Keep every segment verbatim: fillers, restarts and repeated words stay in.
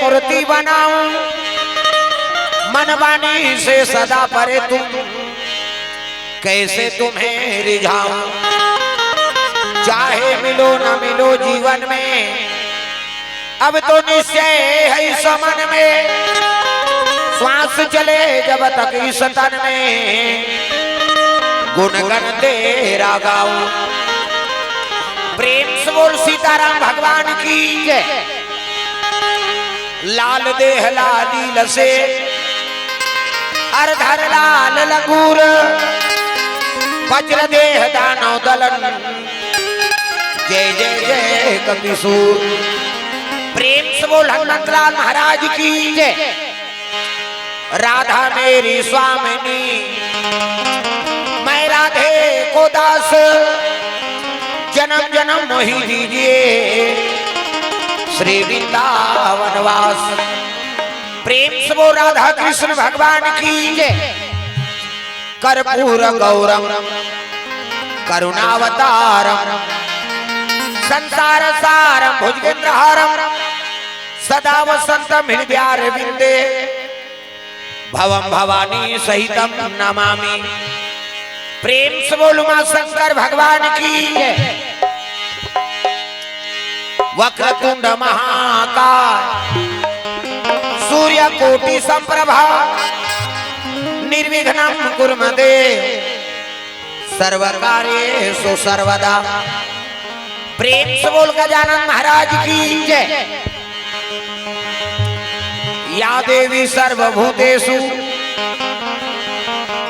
मूर्ति बनाऊं, मन वाणी से सदा परे तुम, कैसे तुम्हें रिझाऊं। चाहे मिलो न मिलो जीवन में, अब तो निश्चय है इस मन में, श्वास चले जब तक इस तन में, गुणगण तेरा गाऊं। प्रेम से बोल सीताराम भगवान की जय। लाल देह लालील से, अर धर लाल लंगूर, वज्र देह दानव दलन, जय जय जय कपिसूर। प्रेम से बोल हनुमंतलाल महाराज की जय। राधा मेरी स्वामिनी, मैं राधे को दास, जन्म जन्म मोहि दीजिए श्री वृंदावन वास। प्रेम से बोल राधा कृष्ण भगवान की जय। कर्पूर गौरम करुणावतारम संसार सारम भुजगेंद्रहारम सदा वसंतम हृदयारविंदे भवम भवानी सहितम नमामि। प्रेम से बोल उमा शंकर भगवान की जय। वक्रतुंड महाकाय सूर्य कोटि संप्रभा निर्विघ्नं कुरु मे देव सर्व कार्येषु सर्वदा। प्रेम से बोल गजानन महाराज की जय। या देवी सर्वभूतेषु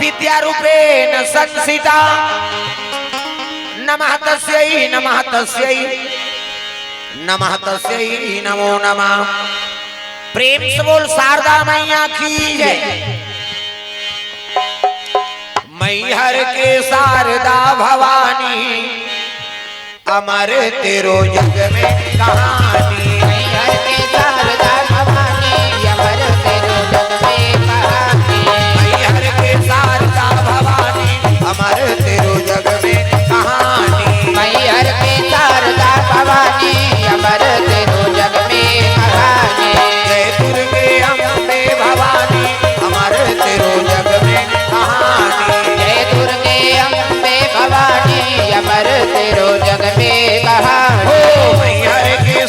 विद्यारूपेण संस्थिता नमः तस्यै नमः तस्यै नमः तस्यै नमो नमः। प्रेम से बोल शारदा मैया की जय। मैहर के शारदा भवानी अमर तेरो जग में कहानी। मैहर के शारदा भवानी अमर तेरो जग में कहानी। मैहर के शारदा भवानी अमर तेरो जग में कहानी। मैहर के शारदा भवानी अमर तेरो जग में कहानी। जय दुर्गे अम्बे भवानी अमर तेरो जग में कहानी। जय दुर्गे अम्बे भवानी अमर तेरो जग में कहानी। हो मैहर के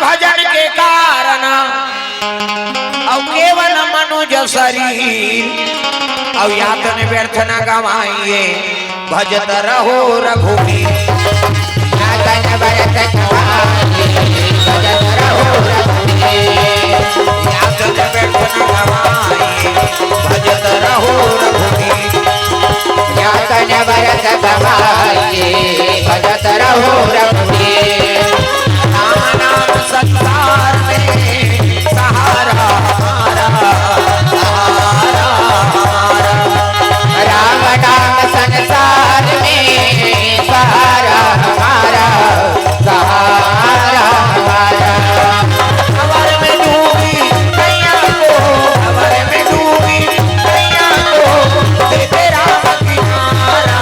भजन के कारण, अउ केवल मनुज शरीर, अउ यातन व्यर्थ न गवाइए, भजत रहो रघुबीर। यातन व्यर्थ न गवाइए, भजत रहो रघुबीर। यातन व्यर्थ न गवाइए, भजत रहो रघुबीर। यातन व्यर्थ गवाइए, भजत रहो रघुबीर। राम नाम संसार में सहारा हमारा, सहारा हमारा। राम नाम संसार में सहारा हमारा, सहारा हमारा। भंवर में डूबी नैया को, भंवर में डूबी नैया को, दे दे राम किनारा।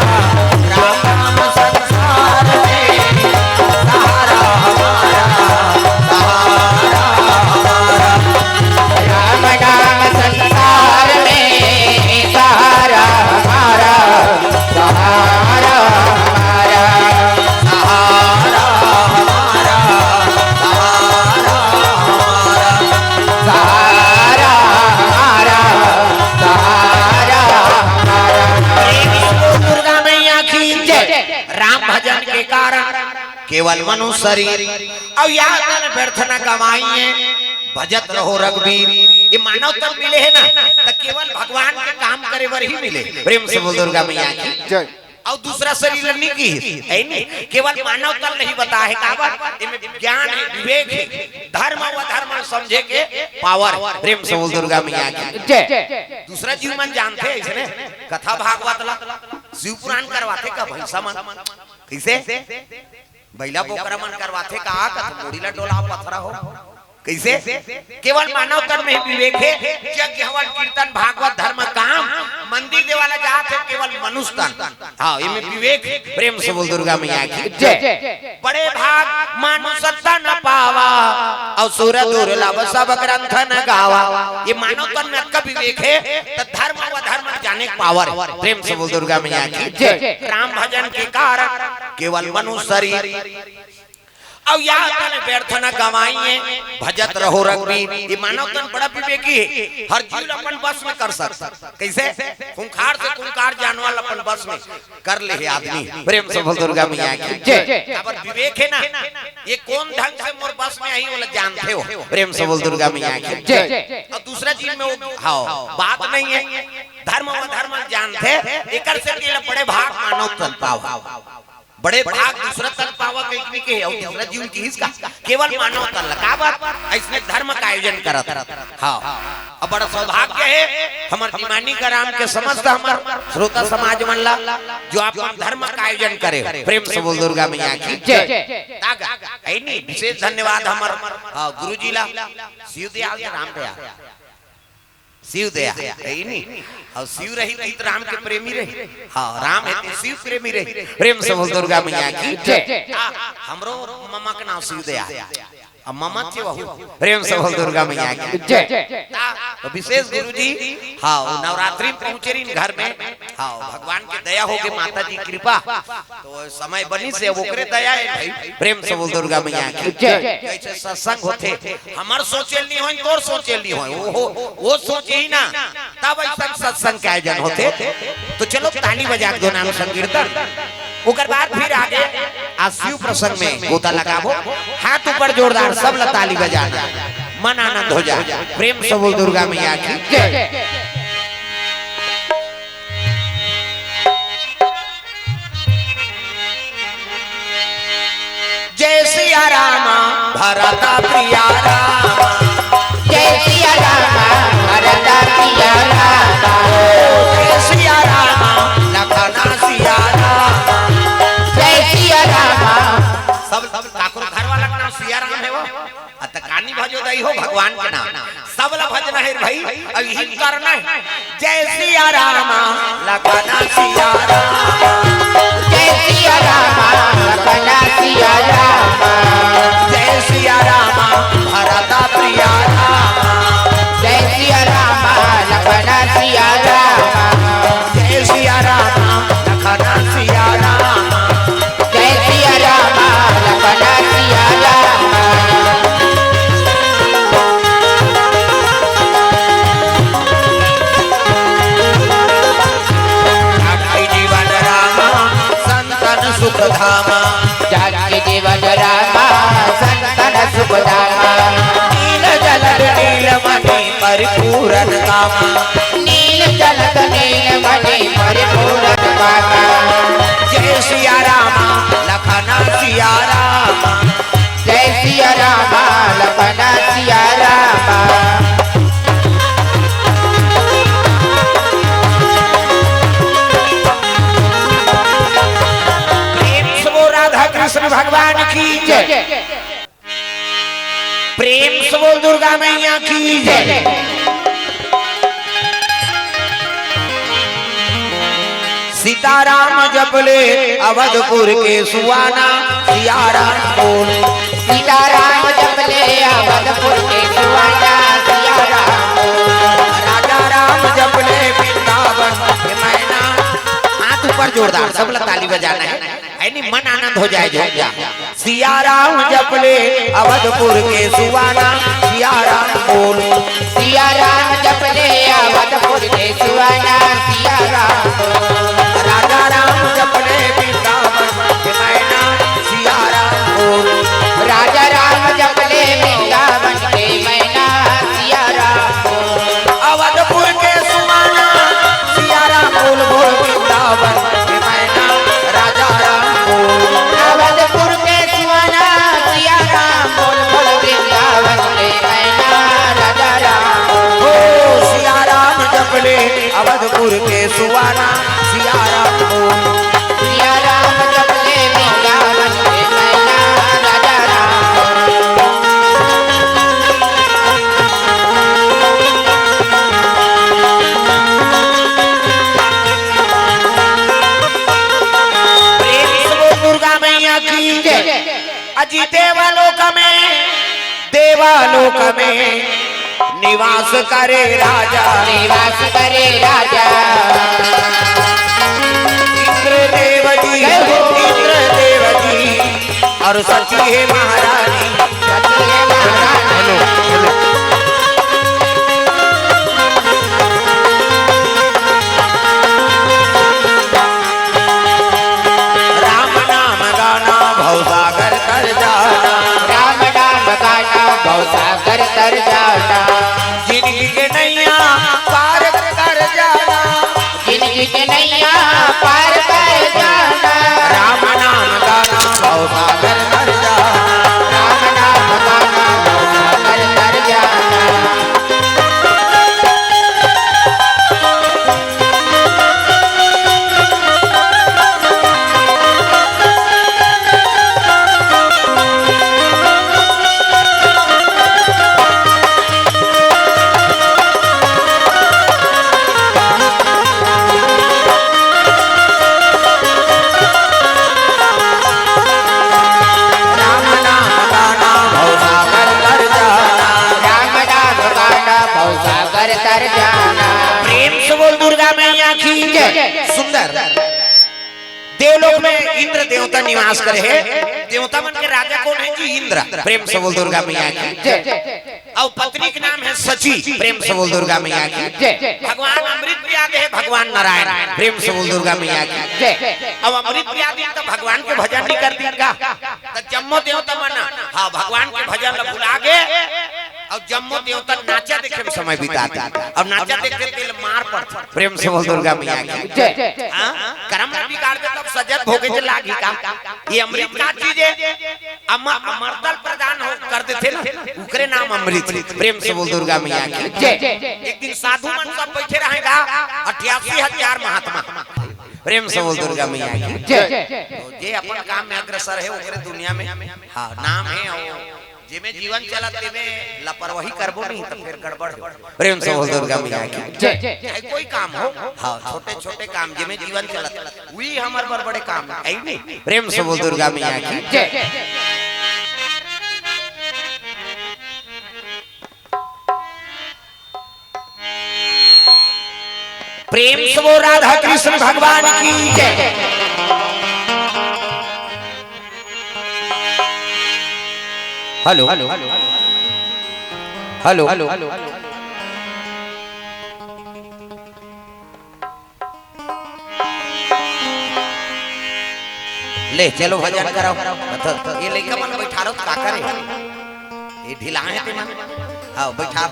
राम नाम संसार में सहारा हमारा, सहारा हमारा। राम नाम संसार में सहारा हमारा, सहारा हमारा। सहारा हमारा, सहारा हमारा, सहारा हमारा, सहारा हमारा। प्रेम से बोल दुर्गा मैया की जय। राम भजन के कारण केवल मनुष्य शरीर, अउ यातन व्यर्थ न गवाइए, भजत रहो रघुबीर। ये मानव तन मिले हे ना, त केवल भगवान के काम करे बर ही मिले। प्रेम से बोल दुर्गा मैया की जय। अउ दूसरा शरीर ल नी की, हे नी? केवल मानव तन ल ही बताए हे, काबर? एमे ज्ञान हे, विवेक हे, धर्म अउ अधर्म ल समझे के power। प्रेम से बोल दुर्गा मैया की जय। दूसरा जीव मन जानथे अइसने कथा भागवत ला, शिव पुराण करवाथे का भैंसा मन? कइसे? बइला बोकरा मन करवाथे का? कथे मुड़ी ला डोला पथरा हो। कइसे? केवल मानव तन में ही विवेक हे। यज्ञ हवन, कीर्तन, भागवत, धर्म, काम, मंदिर देवाला जात हे, केवल मनुष्य तन। हाँ, एमे विवेक हे। प्रेम से बोल दुर्गा मैया की जय। बड़े भाग मानुष तन पावा, अउ सुर दुर्लभ सब ग्रंथ न गावा। ये मानव तन में अतका विवेक हे, त धर्म अउ अधर्म जाने के power हे। प्रेम से बोल दुर्गा मैया की जय। राम भजन के कारण केवल मनुष्य शरीर, अउ यातन व्यर्थ न गवाइए, भजत रहो रघुबीर। ये मानव तन बड़ा विवेकी हे, हर जीव ल अपन बस में कर सकत। कइसे? खूंखार से खूंखार जानवर ल अपन बस में कर ले हे आदमी। प्रेम से बोल दुर्गा मैया की जय। काबर विवेक हे ना, ये कोन ढंग से मोर बस में आही, ओला जानथे हो। प्रेम से बोल दुर्गा मैया की जय। अउ दूसरा जीव में वो, हाँ, बात नइ हे, धर्म अधर्म जानथे, एकर से एला बड़े भाग मानव तन पावा। बड़े भाग दूसरा तन पावा कहिके हे, अउ दूसरा जीव किहिस का? केवल मानव तन ला। काबर? अइसने धर्म का आयोजन करत। हाँ, अब बड़ा सौभाग्य हे हमर जिमानी ग्राम के समस्त हमर श्रोता समाज मन ला, जो आप मन धर्म का आयोजन करे हो। प्रेम से बोल दुर्गा मैया की जय। तागा, हे नी, विशेष धन्यवाद हमर, हाँ, गुरु जी ला, शिव दयाल के राम दयाल। शिव दया हे नी? अउ शिव रही त राम के प्रेमी रही। हाँ, राम हे त शिव प्रेमी रही। प्रेम से बोल दुर्गा मैया की जय। आ, हमरो ममा के नाम शिव दया हे। अब ममा के वहू। प्रेम से बोल दुर्गा मैया की जय। आ, त विशेष गुरु जी, हाँ, वो नवरात्रि में पहुंचे रहिन घर में। हाँ, भगवान के दया होगे, माता जी कृपा। तो समय बनिस हे, ओकरे दया हे भाई। प्रेम से बोल दुर्गा मैया की जय। जइसे सत्संग होथे, हमर सोचे ल नी होय, तोर सोचे ल नी होय, वो, वो सोचे ही ना, तब अइसन सत्संग के आयोजन होथे। तो चलो ताली बजा के दो नाम संकीर्तन, ओकर बाद फिर आगे आ शिव प्रसंग में गोता लगाबो। हाथ ऊपर जोरदार, सब ला ताली बजा दे, मन आनंद हो जाए। प्रेम से बोल दुर्गा मैया की जय। जय सिया राम भरत प्रिया राम। जय सिया राम भरत प्रिया राम। जय सिया राम लखन सिया राम। जय सिया राम। सब, सब काकरो घर वाला के नाम सिया राम हे वो। अतकानी भजो दई हो भगवान के नाम। सब ला भजना हे भाई, अब यही करना हे। जय सिया राम, लखन सिया राम। जय सिया राम, लखन सिया राम। जय सिया राम, भरत प्रिया राम। जय सिया राम, लखन सिया राम। जय सिया राम, लखन सिया राम। जय सिया राम, लखन सिया राम। जानकी जीवन रामा, संतन सुखदामा। नील जलद नील मणि परिपूरन कामा। नील जलद नील मणि परिपूरन कामा। जय सिया रामा, लखन सिया रामा। जय सिया रामा, लखन सिया रामा। प्रेम से बोल राधा कृष्ण भगवान की जय। प्रेम से बोल दुर्गा मैया की जय। सीताराम जप ले अवधपुर के सुहाना, सिया राम बोल। सीताराम जप ले अवधपुर के सुहाना, सिया राम बोल। राजा राम जप ले वृंदावन के मैना। हाथ ऊपर जोरदार, सब लोग ताली बजाना है, है नहीं, मन आनंद हो जाए, झूम जा। सिया राम जप ले अवधपुर के सुहाना, सिया राम बोल। सिया राम जप ले अवधपुर के सुहाना, सिया राम बोल। राजा राम जप ले वृंदावन के मैना, सिया राम बोल। राजा राम जप ले वृंदावन के मैना, सिया राम बोल। अवधपुर के सुहाना, सिया राम बोल बोल वृंदावन के मैना, राजा राम बोल। अवधपुर के सुहाना, सिया राम बोल बोल वृंदावन के मैना, राजा राम बोल। ओ सिया राम जप ले अवधपुर के सुहाना, सिया राम बोल। सिया राम जप ले वृंदावन के मैना, राजा राम बोल। प्रेम से बोल दुर्गा मैया की जय। अजी देवलोक में, देवलोक में निवास करे राजा। निवास करे राजा। इंद्रदेव जी, जय हो। इंद्रदेव जी और सची है महारानी। सची है महारानी। Hello, hello. राम नाम गाना भवसागर तर जाना। राम नाम गाना भवसागर तर जाना। जिंदगी के नैया पार कर जाना। जिंदगी के नैया पार कर जाना। राम नाम गाना भवसागर तर जाना। राम नाम गाना भवसागर तर जाना। राम नाम गाना भवसागर तर जाना। राम नाम गाना भवसागर तर जाना। प्रेम से बोल दुर्गा मैया की जय। सुंदर। देवलोक में इंद्र देवता निवास करे है। देवता मन के राजा कौन है जी? इंद्र। प्रेम से बोल दुर्गा मैया की जय। और पत्नी के नाम है सची। प्रेम से बोल दुर्गा मैया की जय। भगवान अमृत प्रिया दे है, भगवान नारायण। प्रेम से बोल दुर्गा मैया की जय। अब अमृत प्रिया दिन तो भगवान के भजन नहीं करती का? तो जम्मो देवता मन, हाँ, भगवान के भजन ला भुला गे। और जम्मो देवता नाचा देखे में समय बिताथे। अब नाचा देखे तेल मार पड़थे। प्रेम से बोल दुर्गा मैया की जय। हाँ? करम न बिगाड़ दे तब सजत भोगे जे लागी का? ये अमृत का चीज है। अम-, अमरतल प्रदान हो कर देथे ना, उकरे नाम अमृत। प्रेम से बोल दुर्गा मैया की जय। एक दिन साधु मन सब बैठे रहेगा, अट्ठासी हजार महात्मा। प्रेम से बोल दुर्गा मैया की जय। जे अपन काम में अग्रसर है, ओकरे दुनिया में, हाँ, नाम है। और जेमे जीवन चलत, तेमे लापरवाही करबो नहीं, तो फिर गड़बड़ हो। प्रेम से बोल दुर्गा मैया की जय। चाहे कोई काम हो, हाँ, छोटे छोटे काम, जेमे जीवन चलत, वही हमर बर बड़े काम है, है नहीं? प्रेम से बोल दुर्गा मैया की जय। प्रेम से बोल राधा कृष्ण भगवान की जय। Hello, hello, hello. ले चलो भजन कराओ। तो ये लइका मन बैठा रहो, का करे? ये ढिला है ते मन। हाँ, बैठा।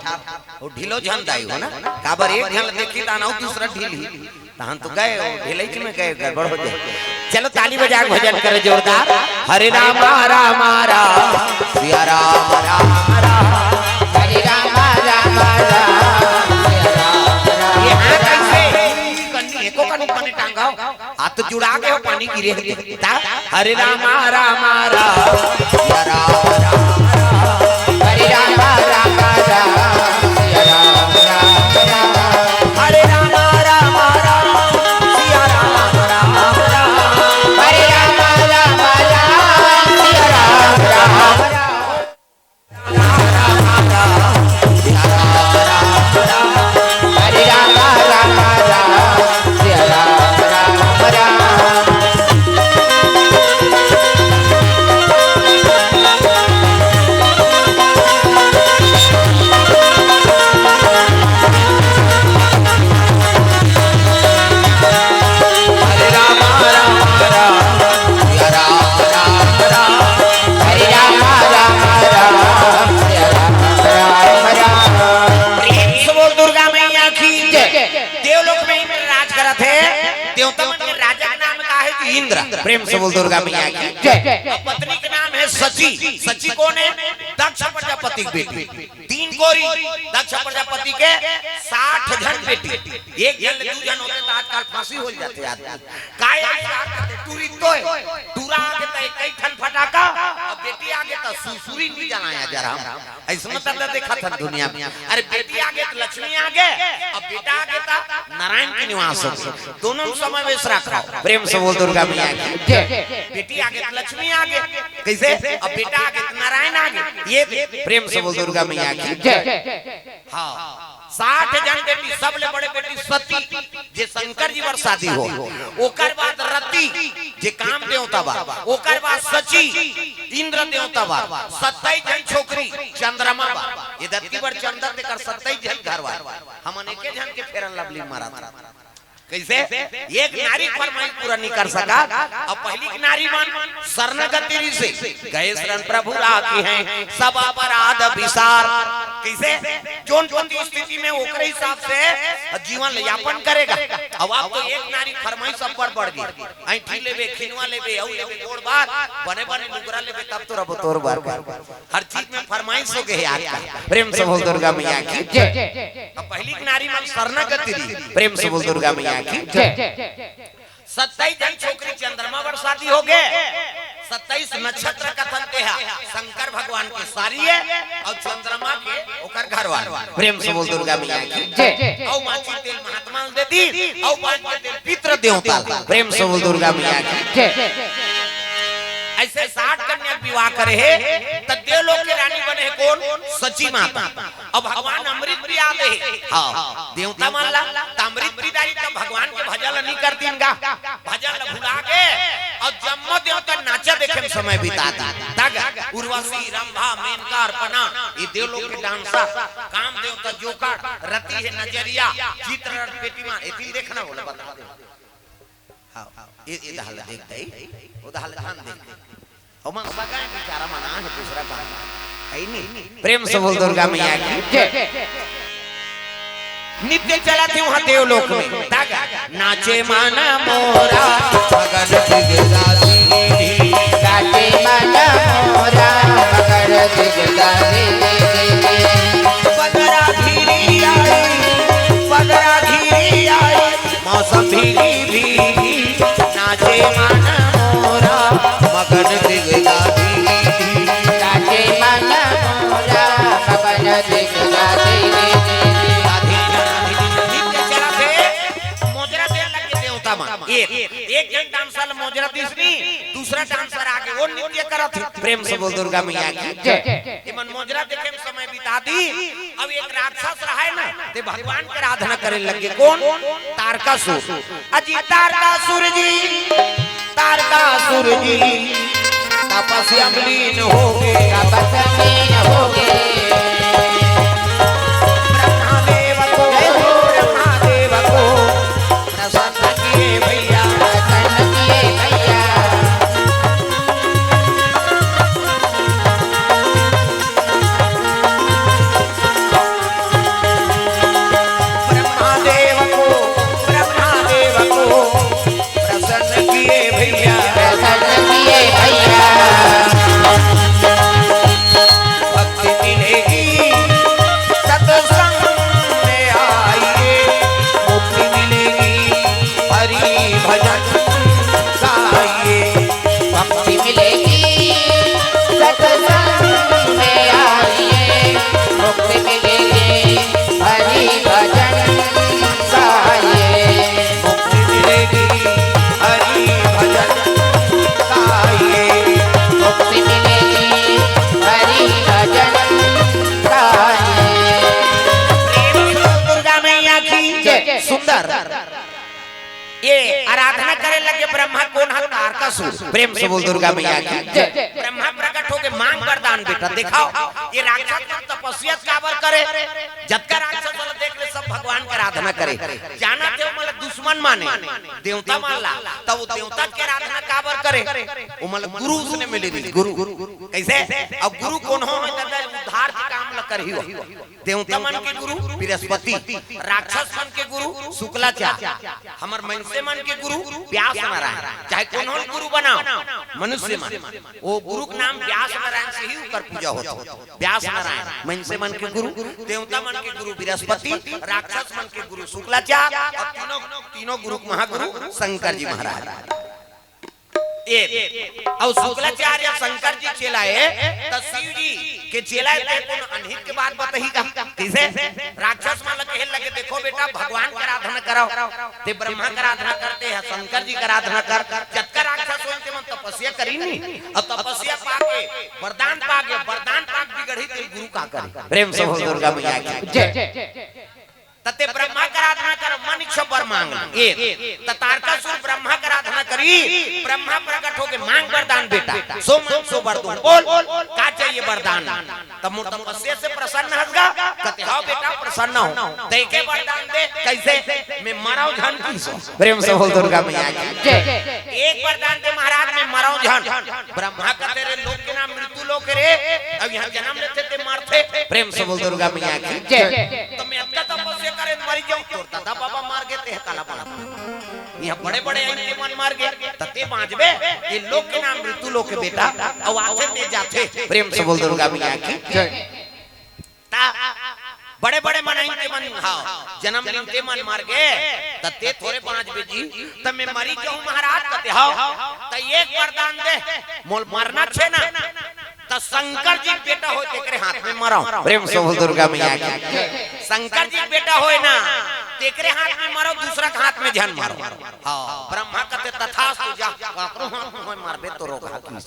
वो ढिलो झन दाई हो ना, काबर एक झन देखी ताना, दूसरा ढील ही। तहन तो गए, वो ढिलैच में गए, गड़बड़ हो जाए। चलो ताली बजा के भजन करे जोरदार। हरे रामा रामा राम, सिया राम राम राम। हरे रामा रामा राम, सिया राम राम। ये हाथ ऐसे, एको कनी पानी टांगाओ। हाथ जुड़ा के हो, पानी गिरे हे। ता, हरे रामा रामा राम, सिया राम राम राम। हरे रामा रामा राम, सिया राम राम राम। हरे रामा रामा राम, सिया राम राम राम। हरे रामा रामा राम, सिया राम राम राम। हरे राम राम राम, सिया राम राम राम। हरे राम राम राम, सिया राम राम राम। हरे राम राम राम, सिया राम राम राम। प्रेम से बोल दुर्गा मैया की जय। देवलोक में इंद्र राज करत हे। देवता मन के राजा के नाम का हे कि इंद्र। प्रेम से बोल दुर्गा मैया की जय। अब पत्नी के नाम हे सची। सची कोन हे? दक्ष प्रजापति के बेटी। तीन कोरी दक्ष प्रजापति के साठ झन बेटी। एक झन ले दू झन होते त आजकल फांसी हो जाते आदमी। काय ऐसा करते? टूरी तो हे। टूरा आगे त एक ही ठन फटाका, अब बेटी आगे त सुरसुरी नहीं जलाया जरा। ऐसा मत देखा था दुनिया में। अरे बेटी आगे त लक्ष्मी आगे, अब बेटा आगे त नारायण के निवास हो। दोनों में समावेश रखा। प्रेम से बोल दुर्गा मैया की जय। बेटी आगे त लक्ष्मी आगे, कैसे? अब बेटा आगे त नारायण आगे। ये प्रेम से बोल दुर्गा मैया की जय। हाँ, साठ झन बेटी, सबले बड़े बेटी सती, जे शंकर जी बर शादी हो, ओकर बाद रति, जे काम देवता बर, ओकर बाद सची, इंद्र देवता बर, सत्ताईस झन छोकरी चंद्रमा बर। ये धरती बर चंद्र तेकर सत्ताईस झन घर वाले, हमन एके झन के फेरन लवली मारत। कैसे? एक नारी फरमाइश पूरा नहीं कर सका। अब पहली की नारी मन शरणागति से गए शरण प्रभु राखी हैं, सब अपराध विसार। कैसे? जोन पति स्थिति में ओकरे हिसाब से जीवन यापन करेगा। अब आप तो एक नारी फरमाइश सब पर बढ़ गई, ऐंठी लेबे, खिनवा लेबे, अउ लेबे, गोड़ बार, बने बने लुगरा लेबे, तब तो रबो तोर बार। हर चीज में फरमाइश हो गए यार का। प्रेम से बोल दुर्गा मैया की जय। अब पहली की नारी मन शरणागति दी। प्रेम से बोल दुर्गा मैया की जय। सत्ताईस झन छोकरी चंद्रमा बर शादी हो गए। सत्ताईस नक्षत्र कथन ते हा शंकर भगवान के सारी हे अउ चंद्रमा के ओकर घर वाले। प्रेम से बोल दुर्गा मैया की जय। अउ माची तेल महात्मा ल दे दी, अउ पांच के तेल पितृ देवता ल। प्रेम से बोल दुर्गा मैया की जय। ऐसे साठ कन्या के विवाह करे हे, त देवलोक के रानी बने हे कोन? सची माता। अब भगवान अमृत पिया दे हे। हाँ, देवता मन ला, त अमृत पी डारी, त भगवान के भजन ल नहीं करतिन गा, भजन ल भुला गे, अउ जम्मो देवता नाचा देखे में समय बिता दी। तग उर्वशी, रंभा, मेनका, अर्पणा, ये देवलोक के डांसर, काम देवता जोकर, रति हे नजरिया, चित्र पेटी मा, एती देखना बोला बता दे। हाँ, ये, ये दहल देख दे, वो दहल ध्यान देख दे। ओमन सगा हे बेचारा मन, आहे दूसरा काम। है नी? प्रेम से बोल दुर्गा मैया की जय। नित्य चलत हे वहाँ देवलोक में। तागा। नाचे मन मोरा, मगन जगदादी। नाचे मन मोरा, मगन जगदादी। पगरा घिरी आई, पगरा घिरी आई, मौसम भीगी भीगी, नाचे मन मोरा, मगन जगदादी। नाचे मन मोरा, मगन जगदादी। राधे राधे। नित्य चलत हे, मोजरा देन लगे देवता मन। एक, एक झन डांसर ल मोजरा दिस नी, दूसरा डांसर आगे, वो नृत्य करत हे। प्रेम से बोल दुर्गा मैया की जय। ये मन मोजरा देखे में समय बिता दी। अब एक राक्षस रहा हे ना, ते भगवान के आराधना करे लगे। कोन? तारकासुर। अजी तारकासुर जी, तारकासुर जी, तपस्या में लीन हो गे। तपस्या में लीन हो गे। ब्रह्मा देव को, जय हो। ब्रह्मा देव को प्रसन्न किए भैया। प्रसन्न किए भैया। मिलेगी, सत्संग में आइए, मुक्ति मिलेगी, हरि भजन गाइए। मुक्ति मिलेगी, हरि भजन गाइए। मुक्ति मिलेगी, हरि भजन गाइए। प्रेम से बोल दुर्गा मैया की जय। सुंदर। ये आराधना करे लगे ब्रह्मा, कोन ह? तारकासुर। प्रेम से बोल दुर्गा मैया की जय। ब्रह्मा प्रकट होके मांग वरदान बेटा, देखाव। ये राक्षस मन तपस्या काबर करे? जतका राक्षस वाला देख ले, सब भगवान के आराधना करे। जाना थे, वो मन ला दुश्मन माने, देवता मान ला। तब वो देवता के आराधना काबर करे? वो मन ला गुरु उसने मिले रही, गुरु। कैसे? अब गुरु कोन हो? दादा, उद्धार के काम ला करही हो। देवता मन के गुरु बृहस्पति, राक्षस मन के गुरु शुक्लाचार्य, हमर मनुष्य मन के गुरु व्यास नारायण। चाहे कोनो गुरु बनाव, मनुष्य मन, वो गुरु के नाम व्यास नारायण से ही ओकर पूजा होत हे। व्यास नारायण मनुष्य मन के गुरु, देवता मन के गुरु बृहस्पति, राक्षस मन के गुरु शुक्लाचार्य, और तीनों, तीनों गुरु महागुरु शंकर जी महाराज। ए, अउ शुक्लाचार्य शंकर जी चेला ए, त शिव जी के चेला ए, ते कोनो अनहित के बात बताही का? कइसे? राक्षस मन ल कहे लगे, "देखो बेटा, भगवान के आराधना करव।" ते ब्रह्मा के आराधना करते हैं, शंकर जी के आराधना कर। जतका राक्षस होइस ते मन तपस्या करिन नी, अउ तपस्या पाके, वरदान पाके, वरदान पाके बिगड़ही ते गुरु का करे? प्रेम से बोल दुर्गा मैया की जय। त ते ब्रह्मा के आराधना कर, मन इच्छा वर मांग। ए, त तारकासुर ब्रह्मा के आराधना करी, ब्रह्मा प्रकट होके मांग वरदान बेटा, सो मांग सो वर दूं। बोल, का चाहिए वरदान? त मोर तपस्या से प्रसन्न हस गा? कथे, "हव बेटा, प्रसन्न हूं।" दे के वरदान दे, कइसे? "मैं मरव झन।" प्रेम से बोल दुर्गा मैया की जय। एक वरदान दे महाराज, "मैं मरव झन।" ब्रह्मा कथे, "रे लोक के नाम मृत्यु लोक रे, अब इहां जनम लेथे ते मरथे।" प्रेम से बोल दुर्गा मैया की जय। त मैं अतका तपस्या करे मरी जाऊं, तोर दादा बाबा मर गे, ते काला बांच? इहां बड़े-बड़े आइन ते मन मर गे, त ते बांचबे? ये लोक के नाम मृत्यु लोक हे बेटा, अउ आथे ते जाथे। प्रेम से बोल दुर्गा मैया की जय। त बड़े-बड़े मन आइन ते मन, हव, जनम लीन ते मन मर गे, त ते थोरे बांचबे जी, त मैं मरी जाहूं महाराज, कथे हव, त एक वरदान दे, मोला मरना हे ना, त शंकर जी के बेटा होय, तेकरे हाथ में मरव। प्रेम से बोल दुर्गा मैया की। शंकर जी के बेटा होय ना, तेकरे हाथ में मरव, दूसरा के हाथ में झन मरव। हव, ब्रह्मा कथे, "तथास्तु, जा, काकरो हाथ में होय मरबे तो रोग हाथ में।"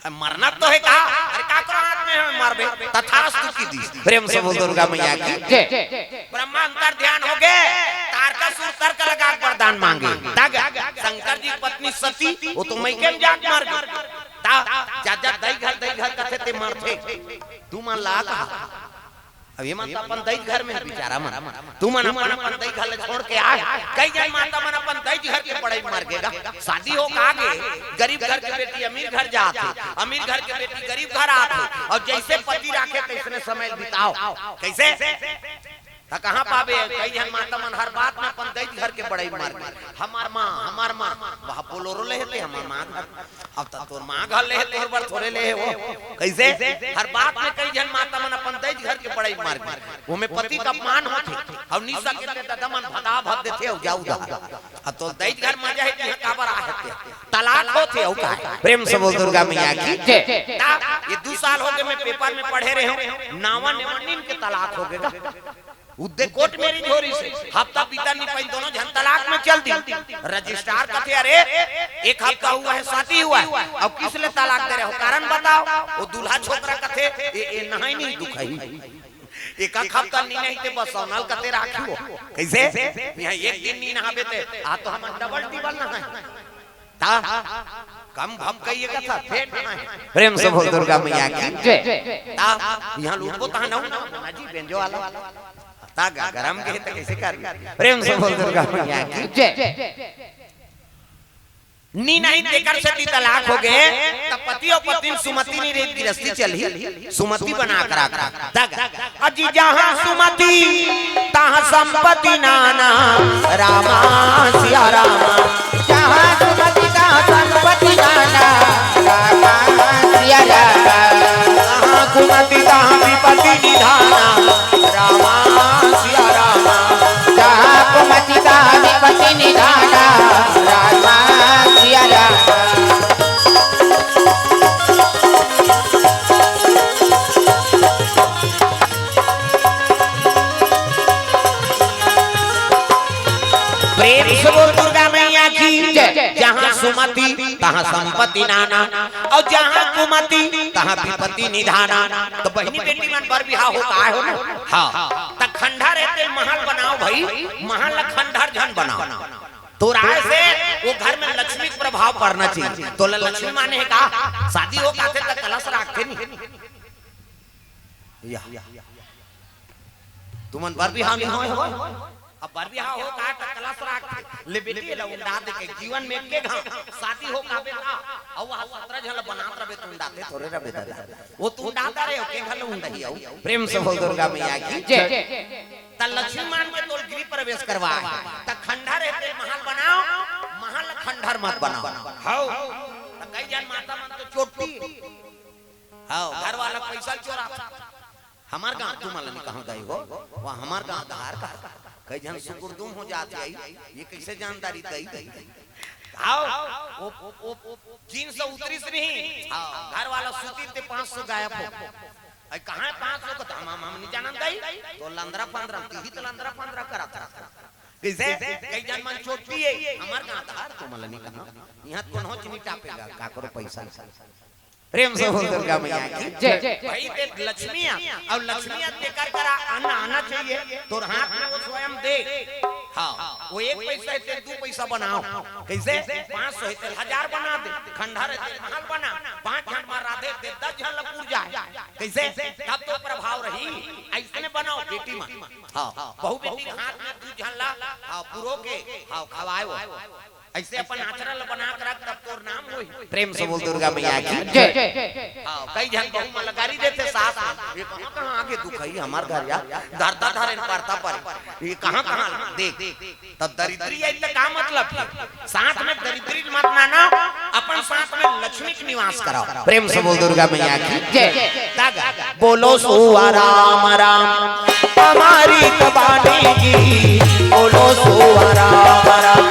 अब मरना तो हे का? अरे, काकरो हाथ में होय मरबे, तथास्तु की दी। प्रेम से बोल दुर्गा मैया की जय। ब्रह्मा अंतर ध्यान हो गे, तारकासुर तर्क लगा के वरदान मांगे। तब शंकर जी की पत्नी सती, वो तो मइके में जाके मर गे। ता, जा, जा, दई घर, दई घर कथे ते मरथे। तुमन ला कहा। अब ये मन तो अपन दई घर में बिचारा मन। तुमन अपन, अपन दई घर ले छोड़ के आए। कई झन माता मन अपन दई घर के पड़ई मर गे गा। शादी हो के आगे, गरीब घर के बेटी अमीर घर जात हे, अमीर घर के बेटी गरीब घर आत हे। अउ जइसे पति राखे तइसने समय बिताव। कइसे? त कहाँ पाबे? कई झन माता मन हर बात में अपन दई घर के बड़ई मार के, "हमार माँ, हमार माँ।" वह बोलोरो ले हे ते हमार माँ घर। अब त तोर माँ घर ले हे, तोर बर थोरे ले हे वो। कइसे? हर बात में कई झन माता मन अपन दई घर के बड़ई मार के, ओमे पति का अपमान होथे। अउ निशा के ते ददा मन भदा भद देथे, अउ जाऊ दा। अब तोर दई घर मजा हे, तिहाँ काबर आहे ते? तलाक होथे, अउ का हे? प्रेम से बोल दुर्गा मैया की जय। ता, ये दू साल हो गे, मैं पेपर में पढ़े रहे हूँ, नावा नेवा नीन के तलाक हो गे गा। उद्दे कोर्ट मैरिज हो रहिसे, हफ्ता बीता नहीं पाइन, दोनों झन तलाक में चल दी। रजिस्ट्रार कथे, "अरे, एक हफ्ता हुआ है, शादी हुआ है, अब किस लिए तलाक दे रहे हो, कारण बताओ।" वो दूल्हा छोकरा कथे, "ए, ए, नहाई नहीं दुखाई, एक हफ्ता नहीं, नहीं ते बस सोनल कथे राखी हो।" कइसे? इहाँ एक दिन नहीं नहाबे ते, आ तो हम डबल टिबल नहाए। ता, कम भम कहिए का था, फेर नहाए। प्रेम से बोल दुर्गा मैया की जय। ता, इहाँ लूटबो तहाँ नहू ना, ना जी, बेंजो वाला। ता ग-, गरम के त कइसे कर? प्रेम से बोल दुर्गा मैया की जय। नी नहीं तेकर से भी तलाक हो गे, त पति अउ पत्नी सुमति नहीं रही, गिरस्ती चलही, सुमति बना कर रखा। ता ग-, अजी जहाँ सुमति, तहाँ संपत्ति नाना, रामा सिया रामा। जहाँ सुमति तहाँ संपत्ति नाना, रामा सिया रामा। जहाँ कुमति तहाँ विपत्ति निधाना, रामा सिया रामा। जहाँ कुमति तहाँ विपत्ति निधाना, रामा सिया रामा। तहाँ संपत्ति नाना, अउ जहाँ कुमति, तहाँ विपत्ति निधाना। त बहिनी बेटी मन बर बिहाव हो का हो ना? हाँ। त खंडहर हे तेल महल बनाव भई, महल ला खंडहर झन बनाव। तोर आय से वो घर में लक्ष्मी के प्रभाव पड़ना चाहिए। तोला लक्ष्मी माने हे का? शादी हो काथे त कलश राखथे नी। या। तुमन बर बिहाव नहीं होय हो? अब बर बिहाव हो का त कलश राखथे। ले बेटी ला उंडा दे के जीवन में एके घांव शादी हो का बेटा। अउ वहाँ सत्रह झन ला बनात रबे त उंडाते थोरे रबे दादा। वो तू उंडाता रहे हो, के घलो उंडही हो। प्रेम से बोल दुर्गा मैया की जय। त लक्ष्मी मान के तोल गृह प्रवेश करवा। त खंडहर हे तेल महल बनाव, महल खंडहर मत बनाव। हव। त कई झन माता मन तो चोटी। हव, घर वाला पैसा चोरा। हमर गांव तुमन ला नहीं कहूं दाई हो, वो हमर गांव धार का। कई झन सुकुरदुम हो जात हे, ये कैसे जानदारी दई दई। हव, वो, वो, वो, वो जींस उतरिस नहीं। हव, घर वाला सुती ते पाँच सौ गायब हो। अरे कहाँ हे पाँच सौ का? हम, हम, हम नहीं जानन दई। तो लंदरा पंद्रह, तीही त लंदरा पंद्रह करत रहा। कैसे? कई झन मन चोटी हे, हमर गांव धार तुमन ला नहीं कहूं। यहाँ कोनो च नहीं टापेगा, काकरो पैसा। प्रेम से बोल दुर्गा मैया की जय। भाई ते लक्ष्मी आ, अउ लक्ष्मी आ तेकर करा अन्न आना चाहिए, तोर हाथ में वो स्वयं दे। हाँ, वो एक पैसा हे ते दू पैसा बनाव। कैसे? पाँच सौ हे ते हजार बना दे, खंडहर हे ते महल बना, पाँच झन मा राधे ते दस झन ला पुर जाए। कैसे? तब तो प्रभाव रही। अइसने बनाव बेटी मन। हाँ, बहू बेटी के हाथ में दू झन ला, हाँ, पुरो के, हाँ, खवाए वो। अइसे अपन आचरण ल बना के रख, तब तोर नाम होही। प्रेम से बोल दुर्गा मैया की जय। हाँ, कई झन बहू मन ल गारी देथे सास मन, "ये कहाँ कहाँ आगे दुखई हमर घर यार, धरता धरे न परता परे, ये कहाँ कहाँ देख।" तब दरिद्री आई त का मतलब हे? साथ में दरिद्री मत माना, अपन साथ में लक्ष्मी के निवास कराव। प्रेम से बोल दुर्गा मैया की जय। तागा। बोलो सुआ राम राम, हमारी कबानी की। बोलो सुआ राम राम,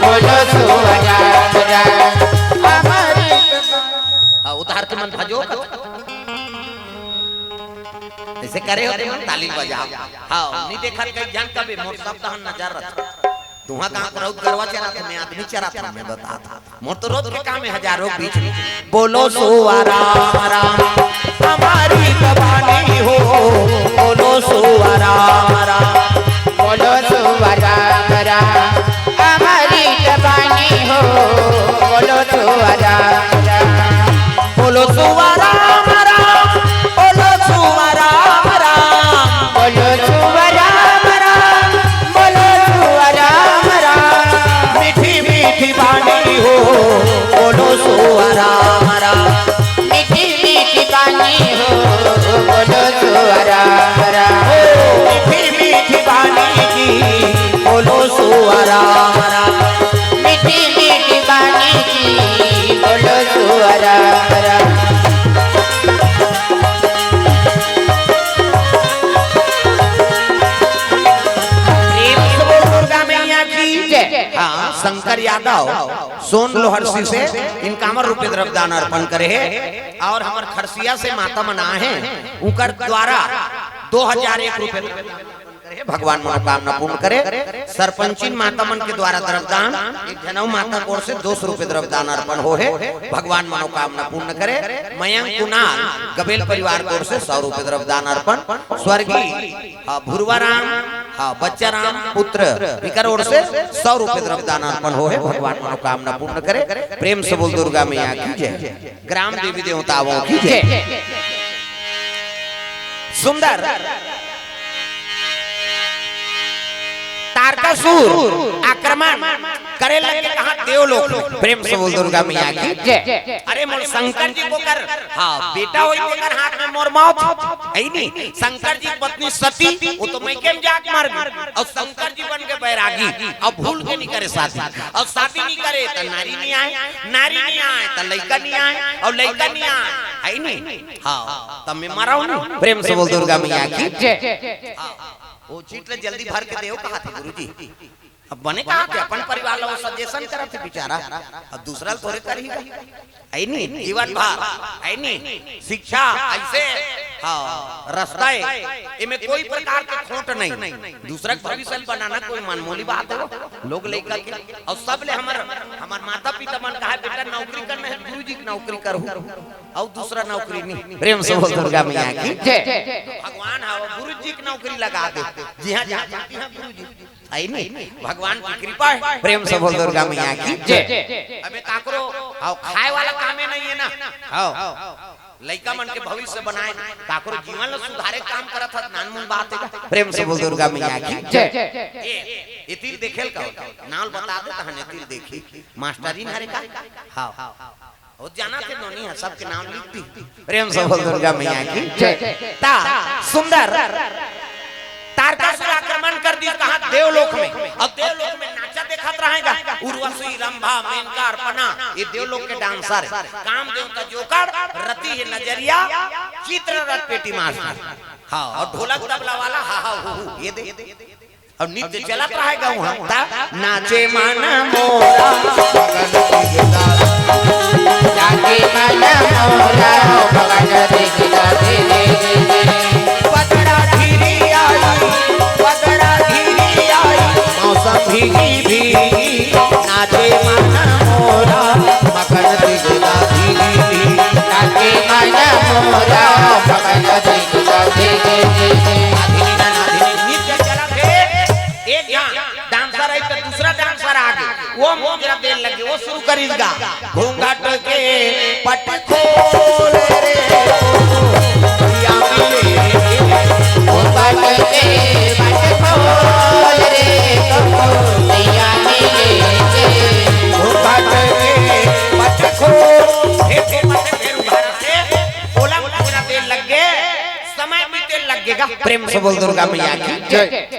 बोलो सुआ राम राम, हमारी कबानी। हाँ, उधार के मन भजो। ऐसे करे होते मन ताली बजाओ। हाँ, नहीं देखा कई झन कभी मोर सब तहन नजर रख। तुहा कहाँ रउत गरवा चराथे, मैं आदमी चराथे, मैं बताथंव। मोर तो रोज के काम हे हजारों बीच में। बोलो सुआ राम राम, हमारी कबानी हो। बोलो सुआ राम राम, बोलो सुआ राम राम, हमारी कबानी हो। बोलो सुआ राम राम, बोलो सुआ राम राम, बोलो सुआ राम राम, बोलो सुआ राम राम, बोलो सुआ राम राम। मीठी मीठी बानी हो, बोलो सुआ राम राम। मीठी मीठी बानी हो, बोलो सुआ राम राम। ओ, मीठी मीठी बानी की, बोलो सुआ राम राम। मीठी मीठी बानी की, बोलो सुआ राम राम। प्रेम से बोल दुर्गा मैया की जय। हाँ, शंकर यादव सोन लोहरसी से इनकावन रुपये द्रव्यदान अर्पण करे हे, अउ हमर खरसिया से माता मन आए हे, उनकर द्वारा दो हजार एक रुपये भगवान मनोकामना पूर्ण करे। सरपंचिन माता मन के द्वारा द्रव्यदान, एक जनऊ माता के ओर से दो सौ रुपये द्रव्यदान अर्पण हो हे, भगवान मनोकामना पूर्ण करे। मयंक कुणाल गबेल परिवार के ओर से सौ रुपये द्रव्यदान अर्पण। स्वर्गीय, हाँ, भुरवा राम, हाँ, बच्चा राम पुत्र, इकर ओर से सौ रुपये द्रव्यदान अर्पण हो हे, भगवान मनोकामना पूर्ण करे। प्रेम से बोल दुर्गा मैया की जय। ग्राम देवी देवताओं की जय। सुंदर। तारकासुर आक्रमण करे लगे कहाँ? देवलोक में। प्रेम से बोल दुर्गा मैया की जय। अरे मोर शंकर जी के कर, हाँ, बेटा होई तेकर हाथ में मोर मौत हे नी। शंकर जी के पत्नी सती, वो तो मइके में जाके मर गे, अउ शंकर जी बन के बैरागी, अउ भूल के नहीं करे शादी, अउ शादी नहीं करे त नारी नहीं आए, नारी नहीं आए त लइका नहीं आए, अउ लइका नहीं आए, हे नी? हाँ, तब मैं मरहूं नहीं। प्रेम से बोल दुर्गा मैया की जय। हाँ, वो चीट ला जल्दी भर के देव कहा थे गुरुजी। अब बने कहा थे, अपन परिवार ला वो suggestion करत हे बेचारा, अब दूसरा ला थोरे करही गा। हे नी? जीवन भर, हे नी? शिक्षा अइसे हाँ, रास्ता हे, एमे कोई प्रकार के खोट नहीं। दूसरा के भविष्य ल बनाना कोई मामूली बात हे वो, लोग लइका के। अउ सब ले हमर, हमर माता पिता मन कहा, "बेटा, नौकरी करना हे, गुरु जी के नौकरी करहू, अउ दूसरा नौकरी नहीं।" प्रेम से बोल दुर्गा मैया की जय। भगवान हा, गुरु जी के नौकरी लगा दे, जिहाँ जात तिहाँ गुरु जी। आई नहीं, भगवान की कृपा हे। प्रेम से बोल दुर्गा मैया की जय। अबे काकरो, हाँ, खाए वाला कामे नहीं हे ना। हाँ, लइका मन के भविष्य बनाए, काकरो जीवन ल सुधारे काम करत हस, नानमुन बात हे का? प्रेम से बोल दुर्गा मैया की जय। ए, ए तिल देखेल का? नाव बता दे तहन, ए तिल देखी। मास्टरिन हरे का? हाँ। ओ जाना थे नोनी हे, सबके नाव लिख दी। प्रेम से बोल दुर्गा मैया की जय। ता सुंदर तारकासुर आक्रमण कर दिस, कहाँ? देवलोक में। अउ देवलोक में नाचा देखत रहेगा उर्वशी, रंभा, मेनका, अर्पणा, ये देवलोक के डांसर हे। कामदेव का जोकर, रति हे नजरिया, चित्ररथ पेटी मास्टर। हाँ, अउ ढोलक तबला वाला हा हा हू हू, ये दे। अउ नृत्य चलत रहेगा वहाँ। ता नाचे मन मोरा, जागे मन मोरा, पगल दिखला दे। पतड़ा घिरी आई, पतड़ा घिरी आई, मौसम भीगी भीगी, नाचे मन मोरा, मगन दिखला दीदी। नाचे मन मोरा, मगन दिखला दीदी। नृत्य चलत हे, एक झन डांसर हे त दूसरा डांसर आ गे, वो मुजरा देन लगे, वो शुरू करिस गा, घूंघट के पट खोल रे, भैया मिले। घूंघट के पट खोल रे, भैया मिले। घूंघट के पट खोल। फेर, फेर, फेर, फेर उघारा से, ओला मुजरा देन लग गे, समय बीते लग गे गा। प्रेम से बोल दुर्गा मैया की जय।